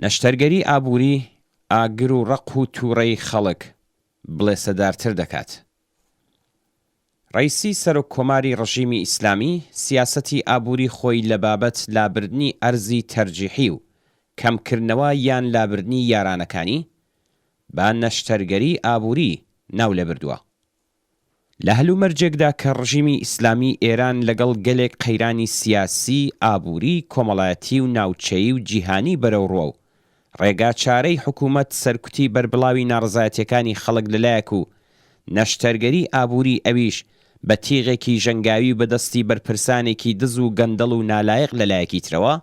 نەشتەرگەری ئابووری ئاگر و ڕق و تووڕەیی خەڵک بڵێسەدارتر دەکات. ڕەیسی سەرۆک کۆماری ڕژیمی ئیسلامی سیاسەتی ئابووری خۆی لە بابەت لابردنی ئەرزی تەرجیحی و کەم کردنەوە یان لابردنی یارانەکانی بە نەشتەرگەری ئابووری ناو لێبردووە. لە هەلومەرجێکدا کە ڕژیمی ئیسلامی ئێران لەگەڵ گەلێک قەیرانی سیاسی، ئابووری، کۆمەڵایەتی و ناوچەیی و جیهانی بەرەوڕووە و ڕێگاچارەی حکوومەت سەرکوتی بەربڵاوی ناڕەزایەتییەکانی خەڵک لەلایەک و نەشتەرگەری ئابووری ئەویش بە تیغێکی ژەنگاوی و بە دەستی بەرپرسانێکی دز و گەندەڵ و نالایەق لەلایەکی ترەوە،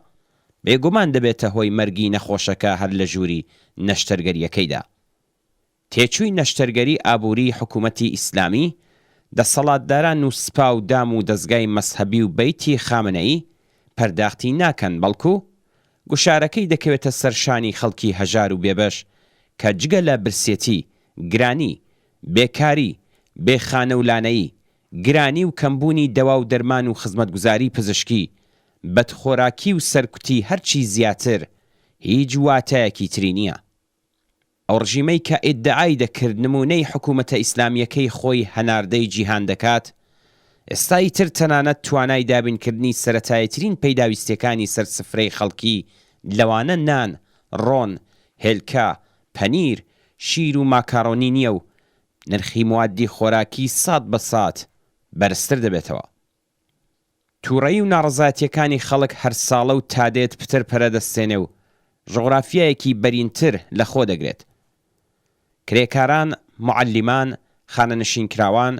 بێگومان دەبێتە هۆی مەرگی نەخۆشەکە هەر لە ژووری نەشتەرگەرییەکەیدا. تێچووی نەشتەرگەری ئابووریی حکوومەتی ئیسلامی، دەسەڵاتداران و سپا و دام و دەزگای مەزهەبی و بەیتی خامنەیی پەرداختی ناکەن بەڵکوو گوشارەکەی دەکەوێتە سەر شانی خەڵکی هەژار و بێبەش کە جگە لە برسێتی، گرانی، بێکاری، بێ خانە و لانەیی، گرانی و کەمبوونی دەوا و دەرمان و خزمەتگوزاری پزشکی، بەدخۆراکی و سەرکوتی هەرچی زیاتر هیچ واتایەکی تری نییە. ئەو ڕژیمەی کە ئیدعای دەکرد نموونەی حکوومەتە ئیسلامییەکەی خۆی هەناردەی جیهان دەکات، ئێستا ئیتر تەنانەت توانای دابینکردنی سەرەتاییترین پەیداویستییەکانی سەر سفرەی خەڵکی لەوانە نان، ڕۆن، هێلکە، پەنیر، شیر و ماکارۆنی نییە و نرخی موادی خۆراکی سات بە سات بەرزتر دەبێتەوە. تووڕەیی و ناڕەزایەتییەکانی خەڵک هەر ساڵە و تادێت پتر پەرە دەستێنێ و ژوغرافیایەکی بەرینتر لە خۆ دەگرێت. کرێکاران، موعەلیمان، خانەنشینکراوان،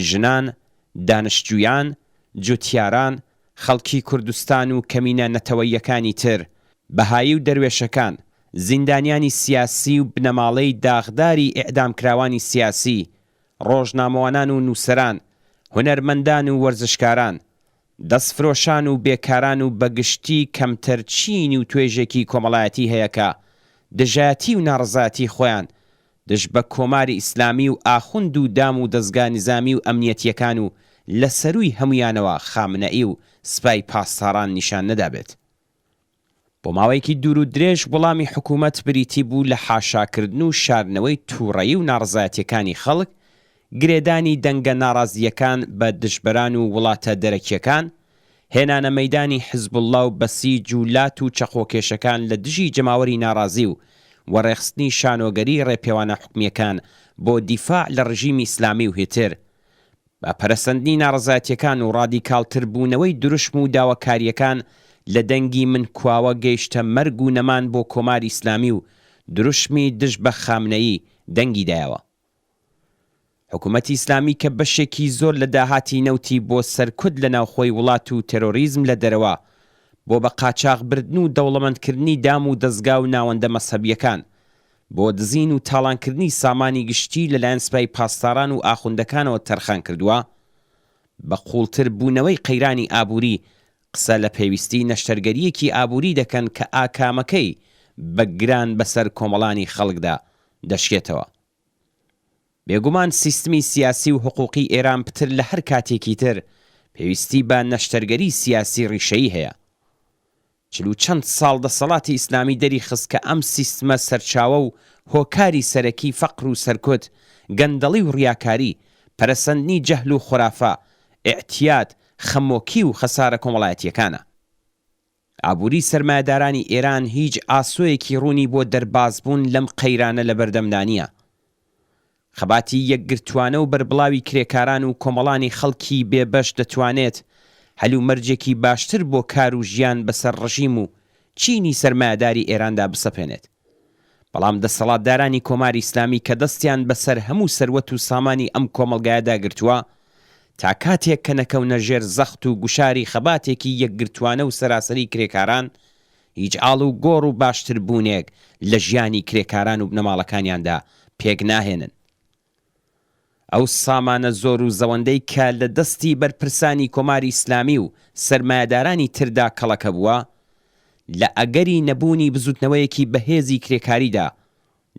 ژنان، دانشجوویان، جوتیاران، خەڵکی کوردستان و کەمینە نەتەوەییەکانی تر، بەهایی و دەروێشەکان، زیندانیانی سیاسی و بنەماڵەی داغداری ئیعدامکراوانی سیاسی، ڕۆژنامەوانان و نووسەران، هونەرمەندان و وەرزشکاران، دەستفرۆشان و بێکاران و بەگشتی کەمتر چین و توێژێکی کۆمەڵایەتی هەیە کە دژایەتی و ناڕەزایەتی خۆیان دژ بە کۆماری ئیسلامی و ئاخوند و دام و دەزگا نیزامی و ئەمنیەتییەکان و لە سەرووی هەموویانەوە خامنەئی و سپای پاسداران نیشان نەدابێت. بۆ ماوەیەکی دوور و درێژ وەڵامی حکوومەت بریتی بوو لە حاشاکردن و شاردنەوەی تووڕەیی و ناڕەزایەتییەکانی خەڵک، گرێدانی دەنگە ناڕازییەکان بە دژبەران و وڵاتە دەرەکییەکان، هێنانە مەیدانی حزبوڵڵا و بەسیج و لات و چەقۆکێشەکان لە دژی جەماوەری ناڕازی و وەڕێخستنی شانۆگەری ڕێپێوانە حکومییەکان بۆ دیفاع لە ڕژیمی ئیسلامی و هتر. بە پەرەسەندنی ناڕەزایەتییەکان و ڕادیکاڵتر بوونەوەی دروشم و داواکارییەکان لە دەنگی من کواوە گەیشتە مەرگ و نەمان بۆ کۆماری ئیسلامی و دروشمی دژ بە خامنەیی دەنگی دایەوە. حکوومەتی ئیسلامی کە بەشێکی زۆر لە داهاتی نەوتی بۆ سەرکوت لە ناوخۆی وڵات و تێرۆریزم لە دەرەوە بۆ بە قاچاخ بردن و دەوڵەمەندکردنی دام و دەزگا و ناوەندە مەزهەبییەکان بۆ دزین و تاڵانکردنی سامانی گشتی لەلایەن سپای پاسداران و ئاخوندەکانەوە تەرخان کردووە، بە قووڵتر بوونەوەی قەیرانی ئابووری قسە لە پێویستی نەشتەرگەرییەکی ئابووری دەکەن کە ئاکامەکەی بە گران بەسەر کۆمەڵانی خەڵکدا دەشکێتەوە. بێگومان سیستمی سیاسی و حقووقی ئێران پتر لە هەر کاتێکی تر پێویستی بە نەشتەرگەری سیاسی ڕیشەیی هەیە. چل و چەند ساڵ دەسەڵاتی ئیسلامی دەریخست کە ئەم سیستمە سەرچاوە و هۆکاری سەرەکی فەقر و سەرکوت، گەندەڵی و ڕیاکاری، پەرەسەندنی جەهل و خورافە، ئیعتیاد، خەمۆکی و خەسارە کۆمەڵایەتییەکانە. ئابووری سەرمایەدارانی ئێران هیچ ئاسۆیەکی ڕوونی بۆ دەربازبوون لەم قەیرانە لەبەردەمدا نییە. خەباتی یەکگرتووانە و بەربڵاوی کرێکاران و کۆمەڵانی خەڵکی بێبەش دەتوانێت هەلومەرجێکی باشتر بۆ کار و ژیان بەسەر ڕژیم و چینی سەرمایەداری ئێراندا بسەپێنێت. بەڵام دەسەڵاتدارانی کۆماری ئیسلامی کە دەستیان بەسەر هەموو سەروەت و سامانی ئەم کۆمەڵگایەدا گرتووە، تا کاتێک کە نەکەونە ژێر زەخت و گوشاری خەباتێکی یەکگرتووانە و سەراسەری کرێکاران، هیچ ئاڵوگۆڕ و باشتربوونێک لە ژیانی کرێکاران و بنەماڵەکانیاندا پێک ناهێنن. ئەو سامانە زۆر و زەوەندەی کە لە دەستی بەرپرسانی کۆماری ئیسلامی و سەرمایەدارانی تردا کەڵەکە بووە، لە ئەگەری نەبوونی بزووتنەوەیەکی بەهێزی کرێکاریدا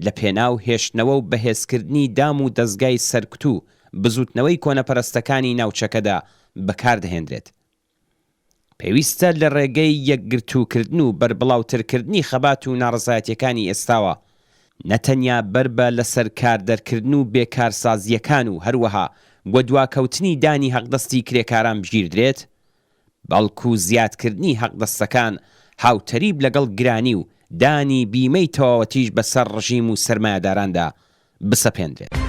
لە پێناو هێشتنەوە و بەهێزکردنی دام و دەزگای سەرکوت و بزووتنەوەی کۆنەپەرستەکانی ناوچەکەدا بەکار دەهێندرێت. پێویستە لە ڕێگەی یەکگرتووکردن و بەربڵاوترکردنی خەبات و ناڕەزایەتیەکانی ئێستاوە نە تەنیا بەر بە لەسەرکاردەرکردن و بێکارسازییەکان و هەروەها وەدواکەوتنی دانی هەقدەستی کرێکاران بگیردرێت، بەڵکو زیادکردنی هەقدەستەکان هاوتەریب لەگەڵ گرانی و دانی بیمەی تەواوەتیش بەسەر ڕژیم و سەرمایەداراندا بسەپێندرێت.